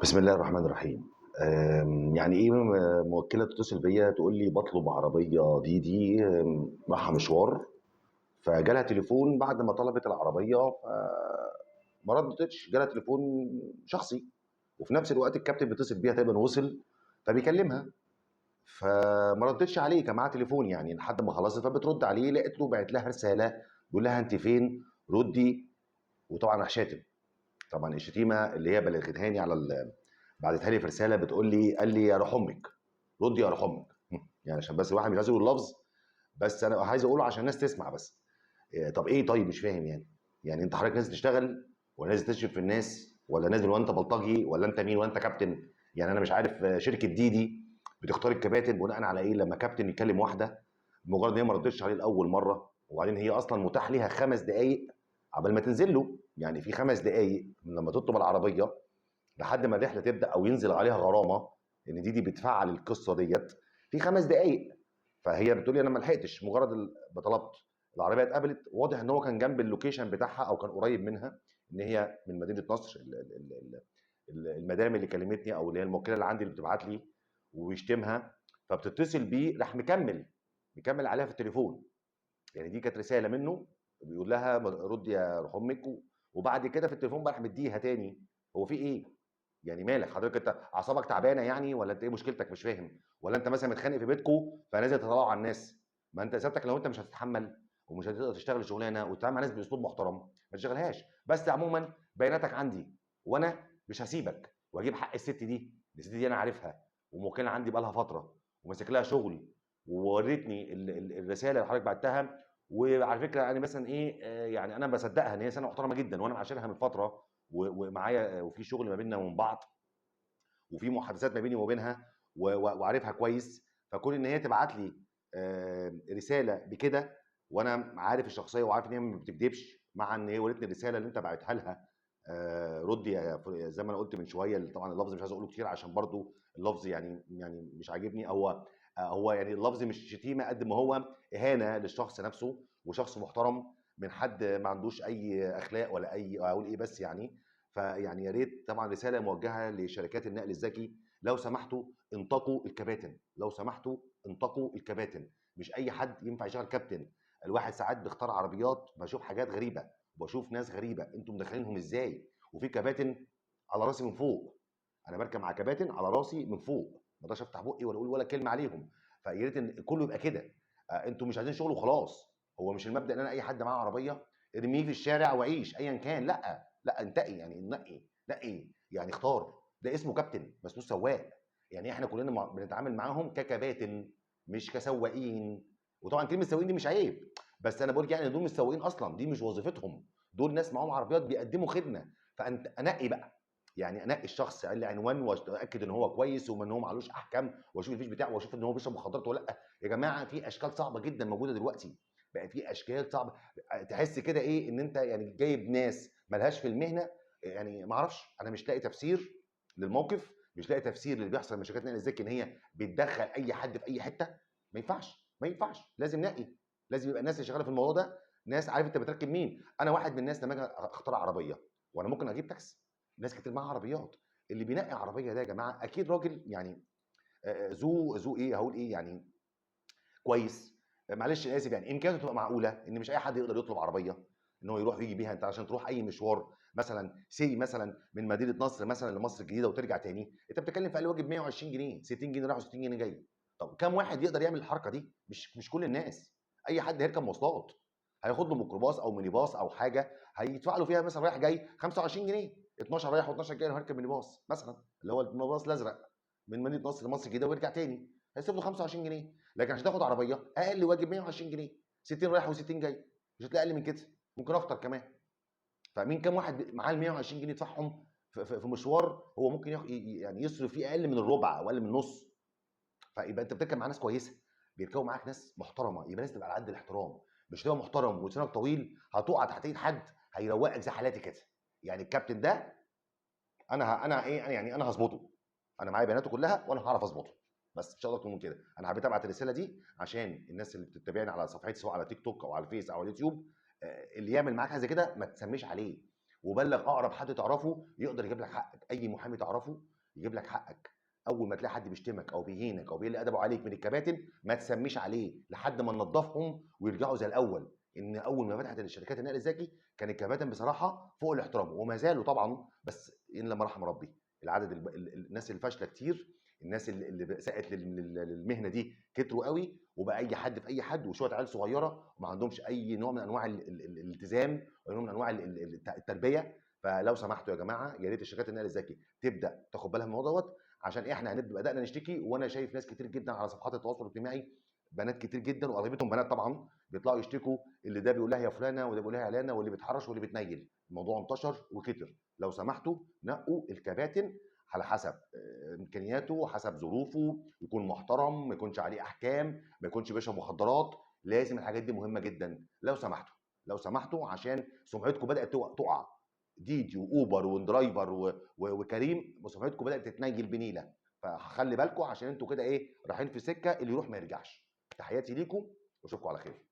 بسم الله الرحمن الرحيم. يعني إيه موكلة تتصل بيّا تقول لي باطلب عربية ديدي، رايحة مشوار، فجالها تليفون بعد ما طلبت العربية فما ردتش، جالها تليفون شخصي، وفي نفس الوقت الكابتن بيتصل بيها تقريبًا وصل فبيكلمها، فما ردتش عليه، كان معاها تليفون يعني لحد ما خلصت فبترد عليه لقيت له باعت لها رسالة بيقول لها أنتِ فين؟ ردي، وطبعًا راح شاتم. طبعًا الشتيمة اللي هي بلغتهاني على بعتتها لي في رسالة بتقول لي قال لي يا روح أمك، ردي يا روح أمك. يعني عشان بس الواحد مش عايز يقول اللفظ، بس أنا عايز أقوله عشان الناس تسمع بس. طب إيه طيب مش فاهم يعني؟ يعني أنت حضرتك نازل تشتغل ولا نازل تشتم في الناس ولا نازل وأنت بلطجي ولا أنت مين وأنت كابتن؟ يعني أنا مش عارف، شركة ديدي بتختار الكباتن بناء على إيه لما كابتن يكلم واحدة بمجرد إن هي ما ردتش عليه لأول مرة، وبعدين هي أصلاً متاح ليها 5 دقايق عبال ما تنزل له، يعني في 5 دقايق من لما تطلب العربية لحد ما الرحلة تبدأ أو ينزل عليها غرامة، إن ديدي بتفعل القصة ديت في 5 دقايق. فهي بتقول لي أنا ما لحقتش، مجرد ما طلبت العربية اتقبلت. واضح إن هو كان جنب ال location بتاعها أو كان قريب منها، إن هي من مدينة نصر، المدام اللي كلمتني أو اللي هي الموكلة اللي عندي اللي بتبعت لي وبيشتمها، فبتتصل بيه راح مكمل عليها في التليفون. يعني دي كانت رسالة منه بيقول لها ردي يا روح أمك، وبعد كده في التليفون بقى راح مديها تاني. هو في إيه؟ يعني مالك حضرتك، انت اعصابك تعبانة يعني ولا انت ايه مشكلتك؟ مش فاهم. ولا انت مثلا متخانق في بيتكو فنازل تطلعوا على الناس؟ ما انت سيادتك لو انت مش هتتحمل ومش هتقدر تشتغل الشغلانة وتتعامل مع ناس باسلوب محترم ما تشتغلهاش. بس عموما بياناتك عندي وانا مش هسيبك، واجيب حق الست دي، الست دي انا عارفها وموكلها عندي بقالها فترة وماسك لها شغل، ووريتني الرسالة اللي حضرتك بعتها. وعلى فكرة انا مثلا ايه، يعني انا بصدقها ان هي سنة محترمه جدا، وانا معاشرها من فترة ومعايا، وفي شغل ما بيننا ومن بعض، وفي محادثات ما بيني وبينها وعارفها كويس. فكون ان هي تبعت لي رسالة بكده وانا عارف الشخصية وعارف ان هي ما بتكذبش، مع ان هي وريتني الرسالة اللي انت بعتها لها، ردي يا زي ما انا قلت من شوية، اللي طبعا اللفظ مش عايز اقوله كتير عشان برضو اللفظ يعني مش عاجبني، هو يعني اللفظ مش شتيمه قد ما هو اهانه للشخص نفسه، وشخص محترم من حد ما عندوش اي اخلاق ولا اي اقول ايه بس يعني. فيعني يا ريت طبعا رسالة موجهة لشركات النقل الذكي، لو سمحتوا انتقوا الكباتن، لو سمحتوا انتقوا الكباتن، مش اي حد ينفع يشتغل كابتن. الواحد ساعات بيختار عربيات، بشوف حاجات غريبة وبشوف ناس غريبة، انتم مدخلينهم ازاي؟ وفي كباتن على راسي من فوق، انا بركب مع كباتن على راسي من فوق، ما اقدرش افتح بقي ولا اقول ولا كلمة عليهم. فيا ريت ان كله يبقى كده، انتم مش عايزين شغل وخلاص. هو مش المبدا ان انا اي حد معاه عربية ارميه في الشارع واعيش ايا كان، لا لا، انتقي يعني، نقي نقي يعني، اختار. ده اسمه كابتن ما اسموش سواق. يعني احنا كلنا بنتعامل معاهم ككباتن مش كسواقين. وطبعا كلمة سواقين دي مش عيب، بس انا بقول يعني دول مش سواقين اصلا، دي مش وظيفتهم، دول ناس معاهم عربيات بيقدموا خدمة. فانت انقي بقى، يعني انقي الشخص اللي عنوان واتاكد ان هو كويس وان هو معلوش احكام، واشوف الفيش بتاعه واشوف ان هو بيشرب مخدرات ولا لا. يا جماعة في اشكال صعبة جدا موجودة دلوقتي، بقى في اشكال صعبة تحس كده ايه ان انت يعني جايب ناس ملهاش في المهنة. يعني ما اعرفش، انا مش لاقي تفسير للموقف، مش لاقي تفسير للي بيحصل من شركات النقل الذكي ان هي بتدخل اي حد في اي حتة. ما ينفعش، ما ينفعش، لازم نقي، لازم يبقى الناس اللي شغالة في الموضوع ده ناس عارف انت بتركب مين. انا واحد من الناس لما اجي اختار عربية، وانا ممكن اجيب تاكسي، ناس كتير معاها عربيات، اللي بينقي عربية ده يا جماعة اكيد راجل يعني، ذو ايه هقول ايه يعني كويس، معلش انا اسف يعني، امكانياته تبقى معقولة، ان مش اي حد يقدر يطلب عربية ان هو يروح ويجي بيها. انت عشان تروح اي مشوار مثلا سي مثلا من مدينة نصر مثلا لمصر الجديدة وترجع تاني، انت بتتكلم في اقل واجب 120 جنيه، 60 جنيه رايح و60 جنيه جاي. طب كام واحد يقدر يعمل الحركة دي؟ مش كل الناس. اي حد هيركب مواصلات هياخد له ميكروباص او ميني باص او حاجة هيدفع له فيها مثلا رايح جاي 25 جنيه، 12 رايح و12 جاي لو هيركب ميني باص مثلا اللي هو الميني باص الازرق من مدينة نصر لمصر الجديدة ويرجع تاني، هيصرف له 25 جنيه. لكن عشان تاخد عربية اقل واجب 120 جنيه، 60 رايح و60 جاي، مش هتلاقي اقل من كده، ممكن اكتر كمان. فمين كام واحد معاه ال 120 جنيه يدفعهم في مشوار هو ممكن يعني يصرف فيه اقل من الربع او اقل من النص؟ فيبقى انت بتركب مع ناس كويسة، بيركبوا معاك ناس محترمه، يبقى لازم تبقى على قد الاحترام. مش تبقى محترم ولسانك طويل هتقع تحت ايد حد هيروقك زي حالاتي كده. يعني الكابتن ده انا ايه، انا يعني انا هظبطه، انا معايا بياناته كلها وانا هعرف اظبطه، بس مش هقدر اكتر من كده. انا حبيت ابعت الرسالة دي عشان الناس اللي بتتابعني على صفحتي سواء على تيك توك او على الفيس او على اليوتيوب، اللي يعمل معاك حاجة زي كده ما تسميش عليه. وبلغ اقرب حد تعرفه يقدر يجيب لك حقك، اي محامي تعرفه يجيب لك حقك. اول ما تلاقي حد بيشتمك او بيهينك او بيقل ادبه عليك من الكباتن ما تسميش عليه لحد ما ننضفهم ويرجعوا زي الاول. ان اول ما فتحت الشركات النقل الذكي كان الكباتن بصراحة فوق الاحترام وما زالوا طبعا، بس ان لما رحم ربي العدد الناس اللي فاشلة كتير، الناس اللي سقت للمهنه دي كتروا قوي، وبقى اي حد في اي حد، وشوية عيال صغيرة وما عندهمش اي نوع من انواع الالتزام ولا نوع من انواع التربية. فلو سمحتوا يا جماعة، يا ريت الشركات النقل الذكي تبدا تاخد بالها من الموضوع دوت، عشان احنا هنبدا بدانا نشتكي. وانا شايف ناس كتير جدا على صفحات التواصل الاجتماعي، بنات كتير جدا واغلبيتهم بنات طبعا، بيطلعوا يشتكوا، اللي ده بيقول لها يا فلانه، وده بيقول لها يا علانه، واللي بيتحرش واللي بيتنيل. الموضوع انتشر وكتر. لو سمحتوا نقوا الكباتن على حسب امكانياته، حسب ظروفه، يكون محترم، ما يكونش عليه احكام، ما يكونش بيشرب مخدرات. لازم الحاجات دي مهمة جدا. لو سمحتوا، لو سمحتوا، عشان سمعتكم بدات تقع. ديدي واوبر واندرايفر وكريم، وسمعتكم بدات تتنيل بنيله. فخلي بالكم عشان انتوا كده ايه رايحين في سكة اللي يروح ما يرجعش. تحياتي ليكم واشوفكم على خير.